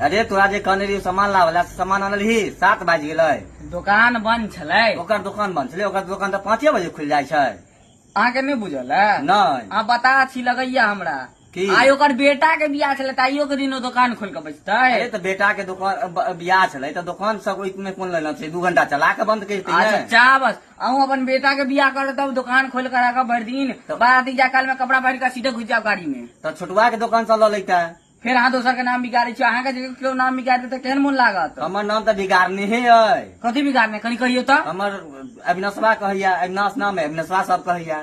अरे तोरा जे कहने रहियो सामान लाबे ला, से सामान अनलही? 7 बाजि गेलै। दोकान बंद छलै। ओकर दोकान बंद छलै? ओकर दोकान तऽ 5 बजे खुलि जाइ छै। अहाँके नहि बुझल है? नहि। अहाँ बता छी लगैया हमरा। की? आइ ओकर बेटा के बियाह छलै, तऽ आइयो के दिन ओ दोकान खोलि कऽ बैसतै? अरे तऽ बेटा के दोकान बियाह छलै तऽ दोकान सब ओहिमे कोन लेना छै? 2 घंटा चला के बंद करितै अच्छा ने। चा बस अहूँ अपन बेटा के बियाह करब तब दोकान खोलि कऽ राखब भरि दिन, बाराती जा काल में कपड़ा पहिर कऽ सीधे घुसि जाउ गाड़ी में। तऽ छोटुआ के दोकान से लऽ लैते। फेर अहाँ दोसर के नाम बिगाड़ै छी। अहाँके जे केओ नाम बिगाड़ देतै, केहन मोन लागत? हमर नाम तऽ बिगाड़ने हे अइ। कथी बिगाड़ने, कनि कहियौ तऽ। हमर अविनाशवा कहैया, अविनाश नाम है, अविनाशवा सब कहैया।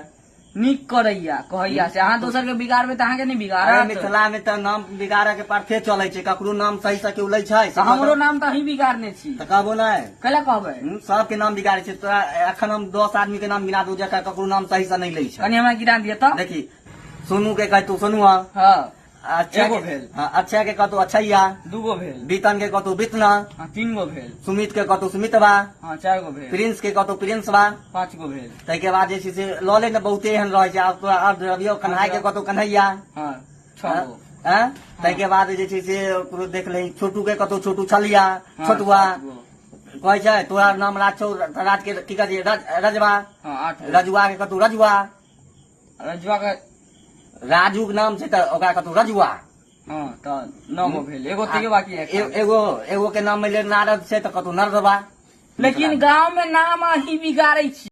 नीक करैया कहैया से अहाँ दोसर के बिगाड़बै तऽ अहाँके नहि अरे बिगाड़त? मिथिला में तऽ नाम बिगाड़े के पार्थे चलै छै। ककरो नाम सही से केओ लै छै? तऽ हमरो नाम तऽ अहीं बिगाड़ने छी। तऽ कहबो नहि? कैला कहबै? सबके नाम बिगाड़े छै। तोरा एखन हम 10 आदमी के नाम गिना दू जकर ककरो नाम सही से नहि लै छै। कनि हमरा गिना दिअ तऽ। देखी, सोनू के कहतू सोनुआ। अच्छा। एगो भेल। हाँ, अच्छा के कहतू अच्छैया। दूगो भेल। बीतन के कहतू बीतना। हाँ, तीन गो भेल। सुमित के कहतू सुमितवा। हाँ, चारि गो भेल। प्रिंस के कहतू प्रिंसवा। पाँच गो भेल। ताहिके बाद जे छै से लऽ ले ने, बहुते एहन रहै छै। आब तोरा आब रवियो कन्हाइ के कहतू कन्हैया। हाँ, छओ गो। हाँ? ताहिके बाद जे छै से ओकरो देख लही, छोटू के कतौ छोटू छलिया। छोटुआ सात गो। कहै छै। तोरा नाम राज छौ तऽ राज के की कहै छै? रजवा। हाँ, आठ गो। रजुआ के कतौ रजुआ। रजुआ के राजू के नाम छै तऽ ओकरा कतौ रजुआ। हाँ, तऽ नौ गो भेल, एगो तैयो बाकी है। एगो एगो के नाम मानि ले नारद छै तऽ कतौ नरदबा। लेकिन गाँव में नाम अहीं बिगाड़ै छी।